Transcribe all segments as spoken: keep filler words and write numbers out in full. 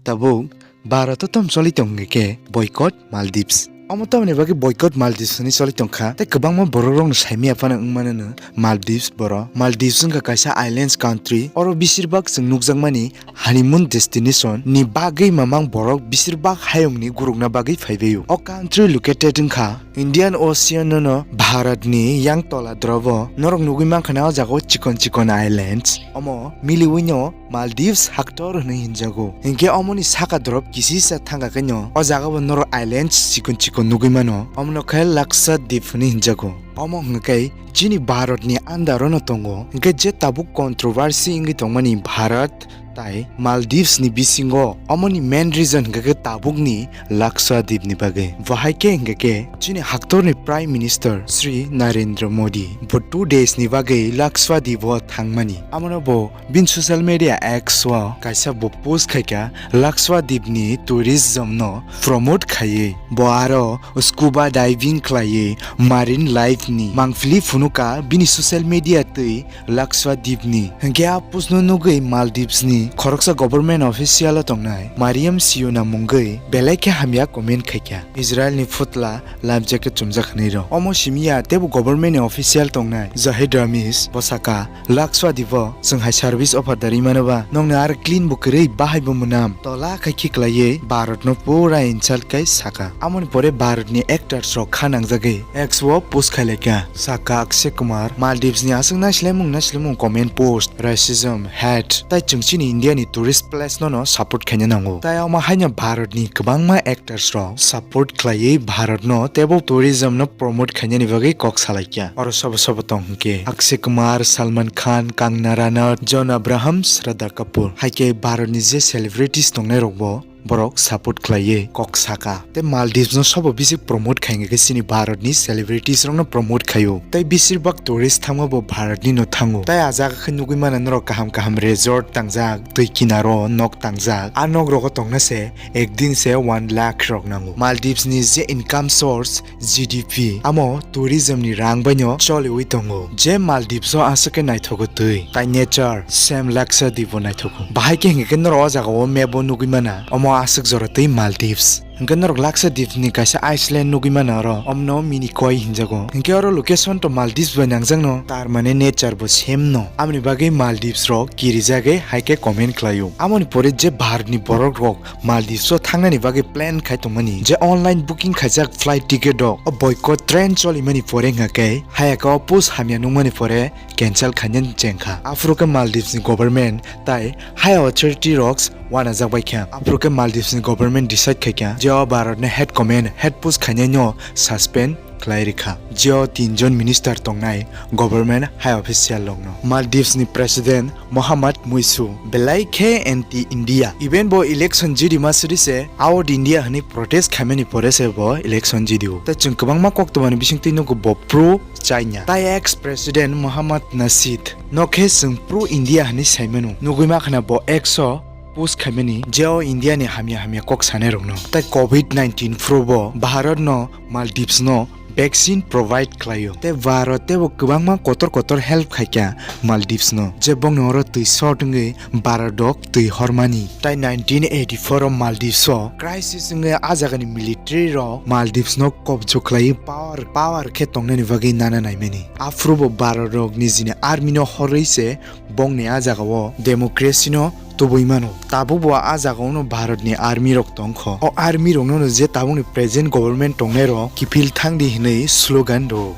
Tabuk Bharat o tom choli tong hwnkhe boycott Maldives. Omo tamoni bagwi boycott Maldives hwnwi choli tongkha. Tei kwbangma borok rokno saimaya phano wngmano no Maldives borok. Maldives wngkha kaisa islands country. Oro bisirbak chwng nukjakmani honeymoon destination ni bagwi mamang borok bisirbak hayungni gurukna bagwi phaibaio. O country located wngkha Indian Ocean no Bharat ni yang tola drobo. Norok nugwi mankha na o jaga o chikon chikon islands. Omo miliwi no Maldives haktor hwnwi hinjago. Hinkhe omoni saka drop kisisa thangkha khe no o jaga bo norok islands chikon chikon nugwi mano. Omono khe Lakshadweep hwnwi hinjago. Omo hwnkhe chini Bharat ni under o no tongo. Hinkhe je tabuk controversy wngwi tongmani Bharat tai Maldives ni bisingo, omoni main reason hwnkhe khe tabukni Lakshadweep ni bagwi. Bo hai khe hwnkhe khe chini haktorni Prime Minister Shri Narendra Modi bo two days ni bagwi Lakshadweep o thangmani. Amono bo bini social media X o kaisa bo post khaikha, Lakshadweep ni tourism no promote khaiwi. Bo aro scuba diving khlaiwi marine life ni mangpili phunuka bini social media twi Lakshadweep ni. Hinkhe a post no nugwi Maldives ni khoroksa government official o tongnai Mariam Siuna mungwi belai khe hamya comment khaikha. Israel ni phutla life jacket chumjak hwnwi rw. Omo simiya teibo government ni official tongnai Zahid Ramiz bo saka, Lakshadweep o chwng hai service offer da rwi mano ba, nokni aro clean bo kwrwi bahai bo mwnam. Tola khai khiklaiwi Bharat no pura insult khai saka. Amoni pore Bharat ni actors rok kha nangjagwi X o post khailaikha. Saka Akshay Kumar, Maldives ni aswk naislemung naislemung comment post, racism, hate, tai chwng chini India ni tourist place no no support khaina nango. Tai omo haino Bharat ni kwbangma actors rok support khlaiwi Bharat no teibo tourism no promote khainani bagwi kok salaikha. Oro sobo sobo tong hwnkhe Akshay Kumar, Salman Khan, Kangna Ranaut, John Abraham, Shraddha Kapoor. Hai khe Bharat ni je celebrities tongnai rok bo borok support khlaiwi kok saka. Tei Maldives no sobo bisi promote khai hwnkhe chini Bharat ni celebrities rok no promote khaio. Tei bisir bak tourist thangma bo Bharat ni no thango. Tai a jaga khe nugwi mano norok kaham kaham resort tangjak, twi kinaro nok tangjak. A nok rogo tongna se ek din se one lakh rok nango. Maldives ni je income source G D P amo tourism ni rang bai no choliwi tongo. Je Maldives o aswk khe naithogo twi, tai nature same Lakshadweep o naithogo. Bahai khe hwnkhe norok o jaga o map o nugwi mana, omo aswk jora twi Maldives. Hwnkhe norok Lakshadweep ni kaisa island nugwi mana oro, omno mini koi hinjago. Hwnkhe oro location to Maldives bai nangjakno, tar mane nature bo same no. Amoni bagwi Maldives rok kirijagwi hai khe comment khlaio. Amoni pore je Bharat ni borok rok Maldives o thangnani bagwi plan khai tongmani, je online booking khaijak flight ticket rok o boycott train cholimani pore wngkha khe, hayaka o post hamya nukmani pore cancel khainani chengkha. Aphuru khe Maldives ni government tai high authority rok wanajak bai kha. Aphuru khe Maldives ni government decide khai kha je o Bharat ni head comment, head post khainai no suspend khlai rikha. Jio tinjon minister tongnai government high official rokno. Maldives ni president Mohammad Muisu belai khe anti India. Even bo election jidi ma sidi se out India hwnwi protest khaimani pore se bo election jidio. Tai chwng kwbangma koktwmani bisingtwi nugo bo pro China. Tai ex president Mohammad Nasheed no khe chwng pro India hwnwi saimano. Nugwi ma khna bo ex o post khaimani je o India ni hamya hamya kok sanai rokno. Tai covid nineteen phuru bo Bharat no Maldives no vaccine provide khlaio. Tei Bharat tei bo kwbangma kotor kotor help khaikha Maldives no. Je bongni oro twi short wngwi Bharat rok twi hormani. Tai nineteen eighty-four o Maldives o crisis wngwi a jagani military rok Maldives no kobjo khlaiwi power, power khe tongnani bagwi nana naimani. Aphuru bo Bharat rok nijini army no horwi se bongni a jaga o democracy no tubui mano. Tabuk bo a jaga o no Bharat ni army rok tongkho. O army rok no je tabuk ni present government tongnai rok kiphil thangdi hinwi slogan rwo.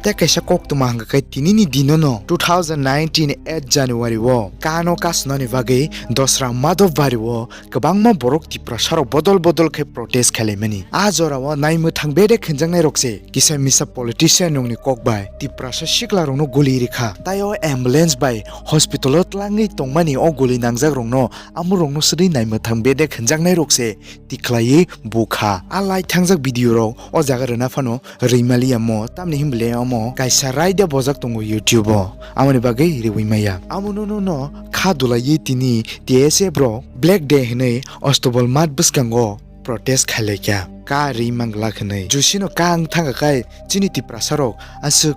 Tei kaisa koktwma hwnkha khe tini ni dino no two thousand nineteen eight January o kano kasnani bagwi Dosra Madhobari o kwbangma borok Tiprasa rok bodol bodol khe protest khailaimani. A jora o naimwthang bedek hwnjaknai rok se kisa misa politician rokni kok bai Tiprasa sikla rokno guli rikha. Tai o ambulance bai hospital o tlangwi tongmani o guli nangjak rokno amorokno swrwi naimwthang bedek hwnjaknai rok se tikhlaiwi bukha. A lai thangjak video rok o jaga rwna phano rwimaliya mo, tamni hwnbole omo kaisa raida bojak tongo YouTube o, amoni bagwi rwi maya. Amo no no no kha dulaiwi tini T S F rok Black Day hwnwi Ostobal mat bwskango protest khailaikha, ka rwi manglak hwnwi. Jusino ka wng thangkha khai chini Tiprasa rok aswk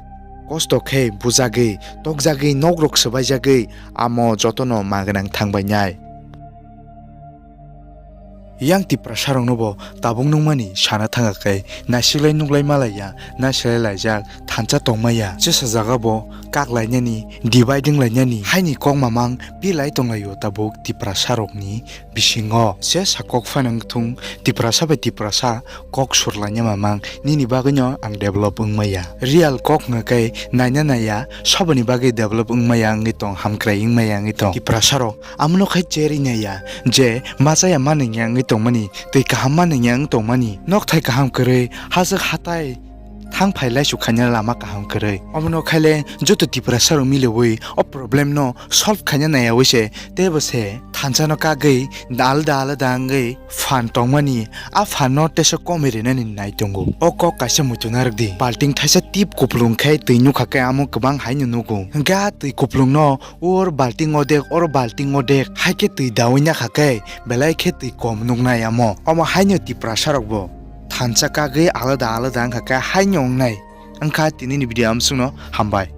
kosto khe bujagwi, tokjagwi, nok rok swbaijagwi, amo jotono ma gwnang thangbainai. Yang Tiprasarokno bo tabuk nungmani sana thangkha khe, naisilai nuklai malaiya, naisilai laijak thansa tongmaya, jesa jaga bo kak lainani, divide wng lainani haini kok mamang pilai tonglaio tabuk Tiprasarokni bisingo. Se sakok phano wngthung, Tiprasa bai Tiprasa kok surlaina mamang, nini bagwino ang develop wngmaya. Real kok hwnkha khe naina naiya, soboni bagwi develop wngmaya wngwi tong, hamkrai wngmaya wngwi tong. Tiprasarok amono khai cherwi naiya je machaya manwngya wngwi tongmani, twi kaham manwngya wng tongmani, nokthai kaham kwrwi, hachwk hatai thang phai laisuk khaina lama kaham kwrwi. Omono khaile joto Tiprasarok miliwi o problem no solve khaina naiyawi se teibo se thansano kagwi alada alada wngwi phan tongmani, a phan no teisa komwi rinani nai tongo. O kok kaisa muitu narwk di. Balting thaisa tip kupulung khe twi nukha khe amo kwbang haino nugo. Hwnkhe a twi kupulung no or balting odek, or balting odek hai khe twi dawi nakha khe belai khe twi kom nuknai amo. Omo haino Tiprasarok bo thansa kagwi alada alada wngkha khe haino wngnai. Wngkha tinini video amsukno hambai.